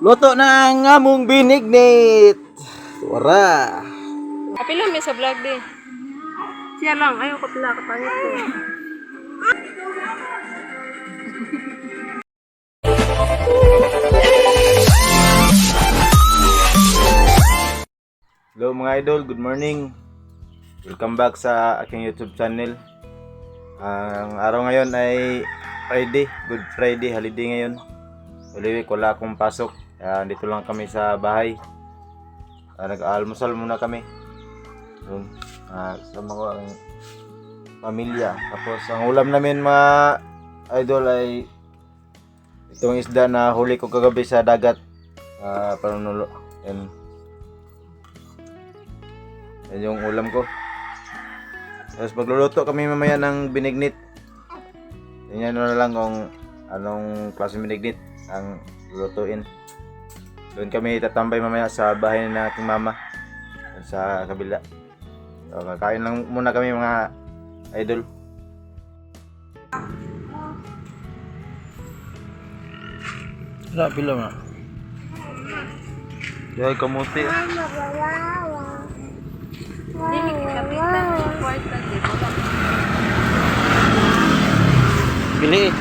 Luto na ang among binignit. Wara. Apila mi sa vlog di. Siya lang, ayaw ko pila kapangit ko. Hello mga idol, good morning. Welcome back sa aking YouTube channel. Ang araw ngayon ay Friday, Good Friday, holiday ngayon. Holy week, wala akong pasok. Kaya dito lang kami sa bahay. Nag-almusal muna kami. Yun, kasama ko ang pamilya. Tapos ang ulam namin mga idol ay itong isda na huli ko kagabi sa dagat. Panunulo. Yan. Yan yung ulam ko. Tapos magluluto kami mamaya ng binignit. Tingnan nyo na lang kung anong klase binignit ang lulutuin. Doon kami tatambay mamaya sa bahay ng aking mama. Doon sa kabila. So, kakain lang muna kami mga idol. Wala, pila ma. Dahil kamuti. Dili kita tita, kwarta di ko. Pili.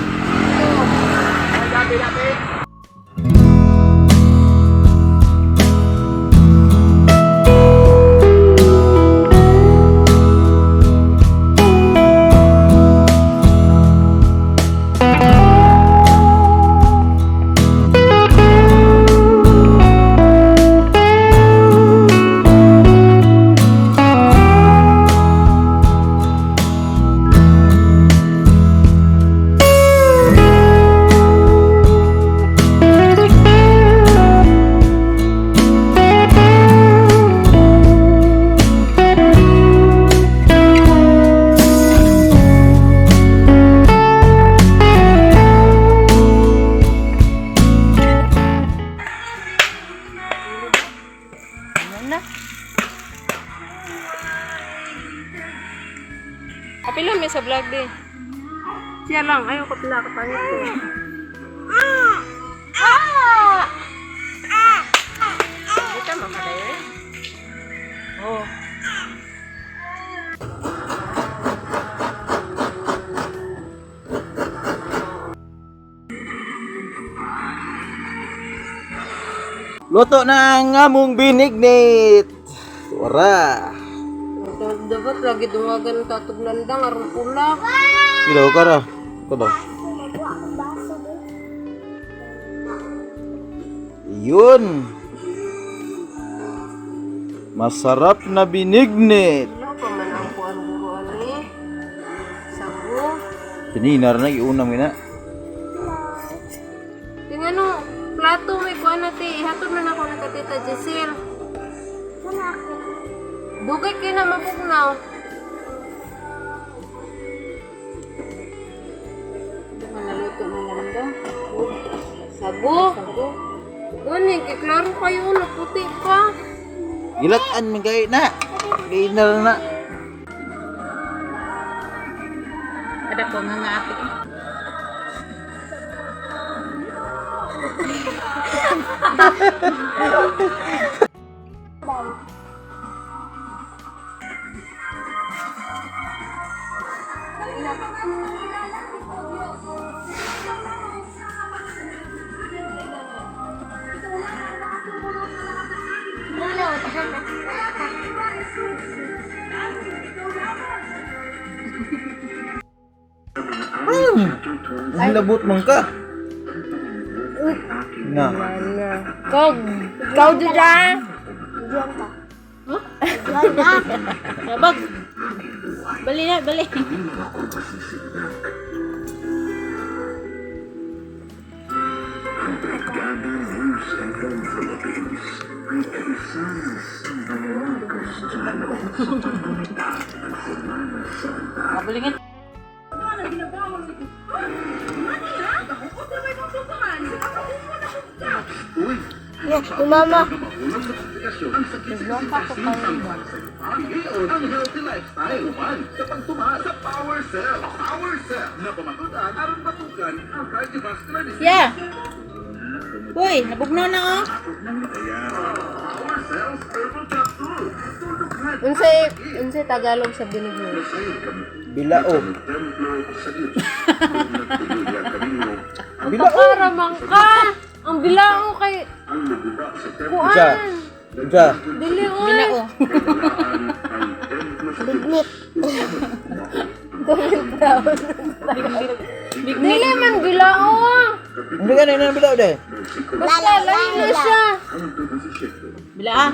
Ano na? Apila mi sa vlog di. Siya lang, ayaw ko pila kapangit ko. Dito makadayo eh. Oh. Luto na ang among binignit. Wara. Dapat lagi dungagan tatog landang aron pula. Ilaw ka ra. Ko daw. Yun. Masarap na binignit. Wala pa man ang kuan guro ani. Sago. Tininar na iunam gina. Tingnan no, plato may kuan na ti. Ihatod na nako na Tita Giselle. Dugay kay na mabugnaw. Naluto na lang daw. Sago. Sago. Gani, kay klaro kayo, naputi pa. Gilatan man kay na. Ginar na. Ada ko nga nga ate. Ang labot man ka. Na. Kog, ikaw dyan. Huh? Rabag. Bali na, bali. Mama. Yeah. Uy, nabugnaw na oh. Unsay Tagalog sa binignit? Bilao. Ang pakara man ka. Ang bilao kay Unsa? kuan. Unsa? Dili oy. Bilao. Bignit. Dili man bilao ah. Hindi ka na bilao de. Basta lain na siya. Bila ah.